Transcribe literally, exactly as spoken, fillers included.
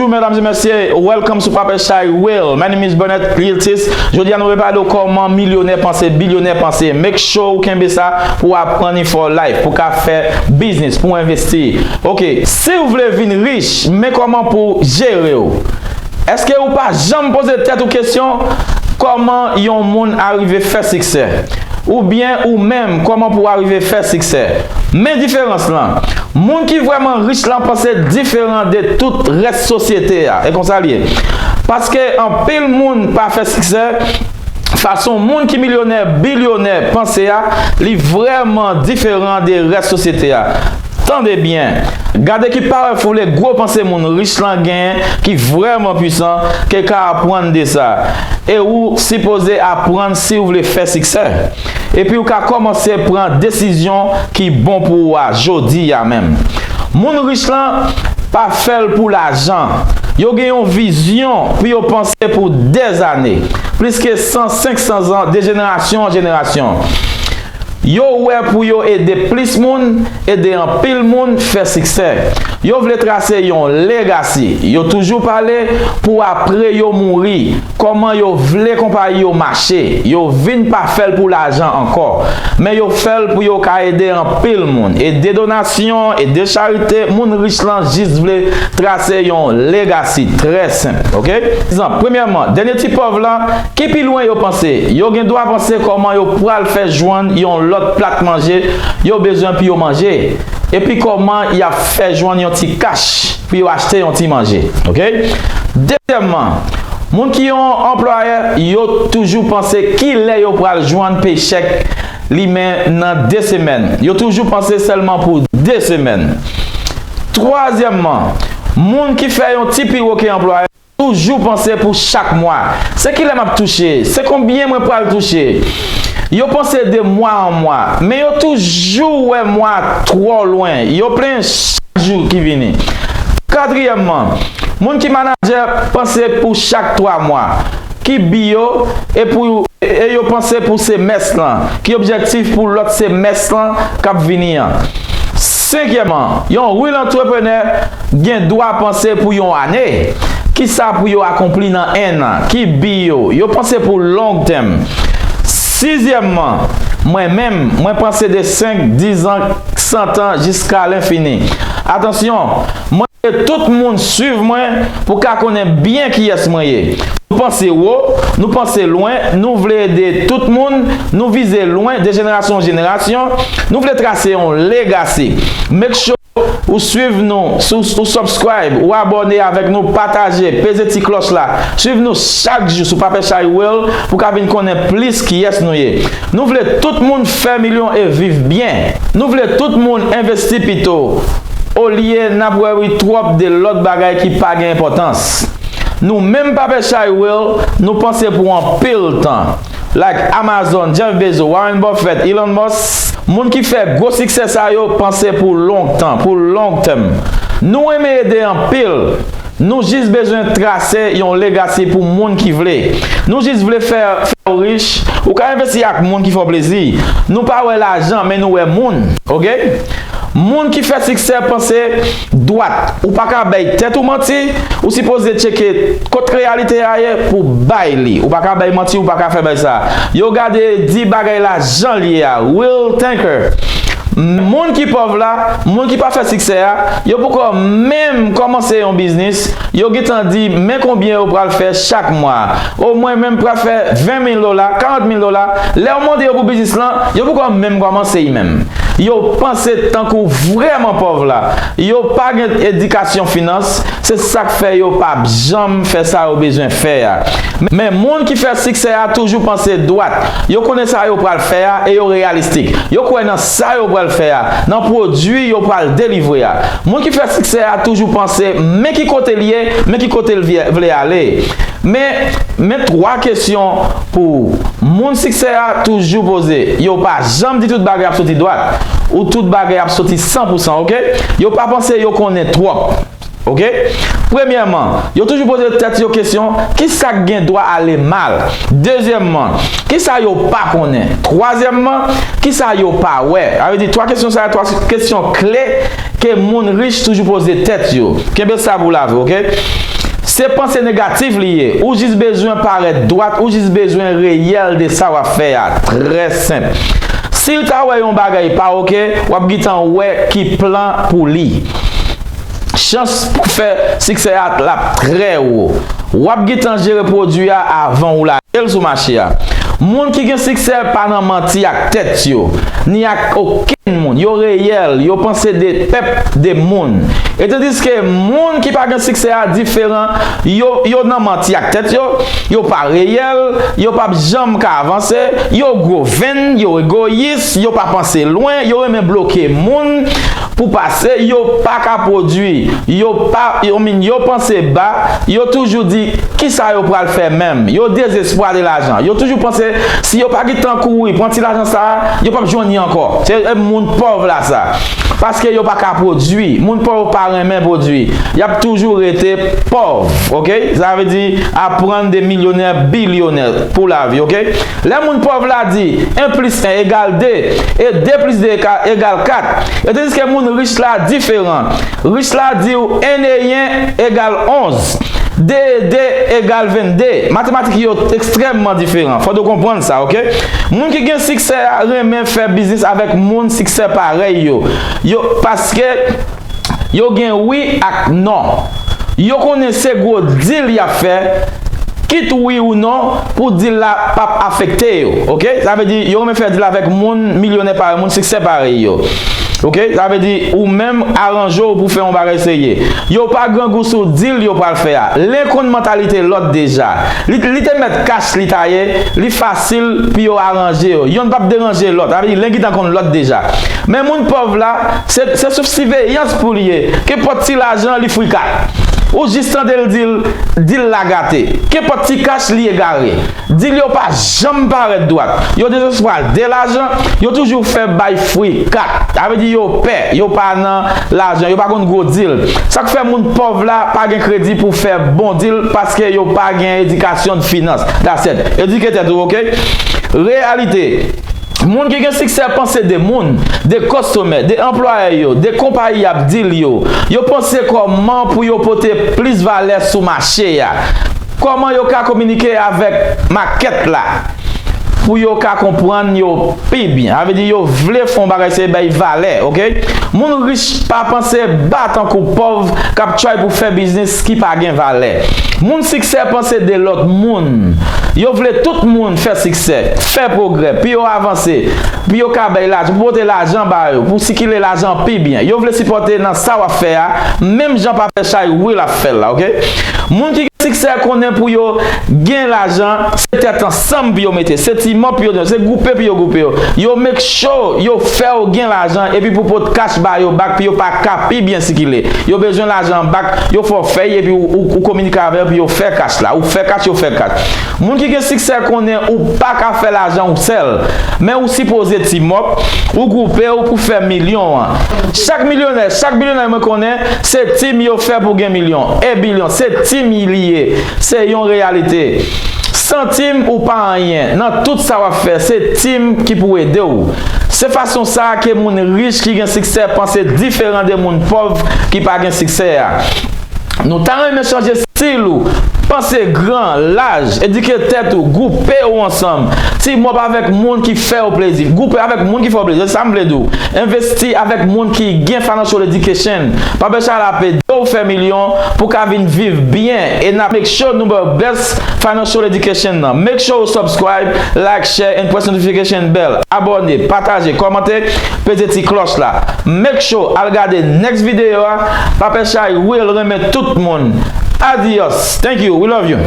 Medam e mesye, welcome sou Papa Chay Will. My name is Bernard Liltis. Jodi a nou vle pale w kòman milyonè panse, bilyonè panse. Make sure ou kenbe sa pou w aprann li for life, pou w ka fè biznis, pou w envesti. Ok, si w vle vin rich, men kòman pou w jere w. Èske ou pa janm poze tèt ou kesyon kòman yon moun arive fè siksè? Oubyen ou menm, kòman pou w arive fè siksè? Men diferans lan. Moun ki vrèman rich lan panse diferan de tout rès sosyete a. E konsa l ye. Paske anpil moun pa fè siksè, fason moun ki milyonè, bilyonè panse a, li vrèman diferan de rès sosyete a. Tande byen. Gade ki powerful e gwo panse moun rich lan genyen ki vrèman pwisan ke ka aprann de sa. E ou sipoze aprann si w vle fè siksè. Epi ou ka kòmanse pran desizyon ki bon pou ou a jodi a menm. Moun rich lan pa fè l pou lajan. Yo gen yon vizyon pou yo panse pou dèzane, plis ke san, senk san zan, de jenerasyon an jenerasyon. Yo wè pou yo ede plis moun, ede anpil moun fè siksè. Yo vle trase yon legasi. Yo toujou pale pou apre yo mouri, kòman yo vle konpayi yo mache. Yo vin pa fè l pou lajan ankò, men yo fè l pou yo ka ede anpil moun. Ede donasyon, ede charite, moun rich lan jis vle trase yon legasi trè senp, ok? Egzanp, premyèman, dènye ti pòv lan, ki pi lwen yo panse? Yo gen dwa panse kòman yo pral fè jwenn yon lòt plat manje yo bezwen pou yo manje, epi kòman y ap fè jwenn yon ti kach pou yo achte yon ti manje, ok? Dezyèmman, moun ki yon anplwayè, yo toujou panse kilè yo pral jwenn pechèk li men nan de semèn. Yo toujou panse sèlman pou de semèn. Twazyèmman, moun ki fè yon ti piro ke anplwayè toujou panse pou chak mwa. Se kilè m ap touche? Se konbyen mwen pral touche? Yo panse de mwa an mwa, men yo toujou wè mwa twò lwen. Yo plenyen chak jou ki vini. Katriyèmman, moun ki manadjè panse pou chak twa mwa. Ki bi yo, e pou, e yo panse pou semès lan? Ki objektif pou lòt semès lan k ap vini an? Senkyèmman, yon real entrepreneur gen dwa panse pou yon ane. Kisa pou yo akonpli nan en an? Ki bi yo? Yo panse pou long term. Sizyèmman, mwen menm, mwen panse de senk, diz an, san tan, jiska lenfini. Atansyon, mwen vle tout moun swiv mwen pou ka konnen byen kiyès mwen ye. Nou panse wo, nou panse lwen, nou vle ede tout moun, nou vize lwen de jenerasyon an jenerasyon, nou vle trase yon legasi. Make sure ou swiv nou, ou subscribe, ou abòne avèk nou, pataje, peze ti klòch la. Swiv nou chak jou sou Papa Chay Will pou ka vin konnen plis kiyès nou ye. Nou vle tout moun fè milyon e viv byen. Nou vle tout moun envesti pito, olye n ap wè wi twòp de lòt bagay ki pa gen enpòtans. Nou menm Papa Chay Will, nou panse pou anpil tan. Like Amazon, Jeff Bezos, Warren Buffett, Elon Musk, moun ki fè gwo siksè sa yo panse pou long tan, pou long term. Nou renmen ede anpil. Nou jis bezwen trase yon legasi pou moun ki vle. Nou jis vle fè, fè w rich. Ou ka envesti ak moun ki fè w plezi. Nou pa wè lajan, men nou wè moun. Ok? Moun ki fè siksè panse dwat. Ou pa ka bay tèt ou manti. Ou sipoze tcheke kot reyalite a ye pou bay li. Ou pa ka bay manti, ou pa ka fè bay sa. Yo gade, di bagay la jan l ye a. Real thinker. Moun ki pòv la, moun ki pa fè siksè a, yo poko menm kòmanse yon biznis, yo gentan di men konbyen yo pral fè chak mwa. O mwen menm pral fè ven mil dola, karant mil dola. Lè w mande yo pou biznis lan, yo poko menm kòmanse li menm. Yo panse tankou vrèman pòv la. Yo pa gen edikasyon finans, se sa k fè yo p ap janm fè sa yo bezwen fè a. Men moun ki fè siksè a toujou panse dwat. Yo konnen sa yo pral fè a e yo reyalistik. Yo kwè nan sa yo pral fè a, nan pwodui yo pral delivre a. Moun ki fè siksè a toujou panse men ki kote l ye, men ki kote l vle ale. Men, men twa kesyon pou ou. Moun siksè a toujou poze. Yo pa janm di tout bagay ap soti dwat, ou tout bagay ap soti san pou san, ok? Yo pa panse yo konnen twòp. Ok? Premyèman, yo toujou poze tèt yo kesyon, kisa k gen dwa ale mal? Dezyèmman, kisa yo pa konnen? Twazyèmman, kisa yo pa wè? Sa vle di, twa kesyon sa yo, twa kesyon kle ke moun rich toujou poze tèt yo. Kenbe sa pou lavi w, ok? Se panse negatif li ye. Ou jis bezwen parèt dwat, ou jis bezwen reyèl de sa w ap fè a. Trè senp. Si w ta wè yon bagay pa oke, w ap gentan wè ki plan pou li. Chans pou fè siksè a l ap trè wo. W ap gentan jere pwodui a avan ou lage l sou mache a. Moun ki gen siksè pa nan manti ak tèt yo, ni ak okenn moun. Yo reyèl, yo panse de pèp, de moun. E tandiske moun ki pa gen siksè a diferan, yo, yo nan manti ak tèt yo, yo pa reyèl, yo p ap janm ka avanse, yo gwo venn, yo egoyis, yo pa panse lwen, yo renmen bloke moun pou pase, yo pa ka pwodui, yo pa, yo min, yo panse ba, yo toujou di kisa yo pral fè menm, yo dezespwa de lajan, yo toujou panse si yo pa gentan kouri pran ti lajan sa a, yo p ap jwenn li ankò. Se e moun pòv la sa. Paske yo pa ka pwodui. Moun pòv pa renmen pwodui. Y ap toujou rete pòv, oke? Sa vle di aprann de milyonè, bilyonè pou lavi, oke? Lè moun pòv la di en plis en egal de e de plis de egal kat, e tandiske moun rich la diferan. Rich la di w en e en egal onz, de e de egal vennde. Matematik yo ekstrèmman diferan. Fòk nou konprann sa, oke? Moun ki gen siksè a renmen fè biznis avèk moun siksè parèy yo. Yo, paske yo gen wi ak non. Yo konnen se gwo dil y ap fè, kit wi ou non, pou dil la p ap afekte yo. Oke? Sa vle di, yo renmen fè dil avèk moun milyonè parèy, moun siksè parèy yo. Oke? Sa vle di, ou menm, aranje w pou fè yon bagay serye. Yo pa grangou sou dil yo pral fè a. Len konn mantalite lòt deja. Li, li te mèt kach li ta ye, li fasil pou yo aranje yo. Yonn p ap deranje lòt. Sa vle di, len gentan konn lòt deja. Men moun pòv la, se, se sou siveyans pou l ye. Kenpòt ti lajan, li frikat. Ou jis tande l di l, dil la gate. Kenpòt ti kach, li egare. Dil yo pa janm parèt dwat. Yo dezespwa de lajan, yo toujou fè bay frikat. Sa vle di yo pè, yo pa nan lajan, yo pa konn gwo dil. Sa k fè moun pòv la pa gen kredi pou fè bon dil, paske yo pa gen edikasyon de finans. That's it. Edike tèt ou, oke? Reyalite. Moun ki gen siksè panse de moun, de kòstomè, de anplwaye yo, de konpayi y ap dil yo. Yo panse kòman pou yo pote plis valè sou mache a. Kòman yo ka kominike avèk makèt la pou yo ka konprann yo pi byen. Sa vle di yo vle fè yon bagay se bay valè, oke? Moun rich pa panse ba tankou pòv k ap try pou fè biznis ki pa gen valè. Moun siksè panse de lòt moun. Yo vle tout moun fè siksè, fè pwogrè, pou yo avanse, pou yo ka bay lajan, pou pote lajan ba yo, pou sikile lajan pi byen. Yo vle sipòte nan sa w ap fè a, menm jan Papè Chay Will ap fè l la, oke? Moun ki gen siksè konnen pou yo gen lajan, se tèt ansanm pou yo mete, se team up pou yo, se gwoupe pou yo gwoupe yo. Yo make sure yo fè w gen lajan, epi pou pot kach ba yo back, pou yo pa ka pi byen sikile. Yo bezwen lajan back, yo fè w fè y, epi ou, ou, ou kominike avè yo, epi yo fè kach la. Ou fè kach, yo fè kach. Moun ki gen siksè konnen ou pa ka fè lajan ou sèl, men ou sipoze team up, ou gwoupe w pou fè milyon an. Chak milyonè, chak bilyonè mwen konnen, se team yo fè pou gen milyon. E bilyon, se team li ye. Se yon reyalite. San team ou pa anyen. Nan tout sa w ap fè, se team ki pou ede w. Se fason sa a ke moun rich ki gen siksè panse diferan de moun pòv ki pa gen siksè a. Nou ta renmen chanje stil ou. Panse gran, laj, edike tèt ou, gwoupe ou ansanm. Team up avèk moun ki fè w plezi. Gwoupe avèk moun ki fè w plezi. Se sa m vle di w. Envesti avèk moun ki gen financial education. Papè Chay la ap ede w fè milyon pou w ka vin viv byen. E n ap make sure nou ba w best financial education nan. Make sure ou subscribe, like, share, and press notification bell. Abòne, pataje, kòmante, peze ti klòch la. Make sure al gade next video a. Papè Chay Will renmen tout moun. Adios. Thank you. We love you.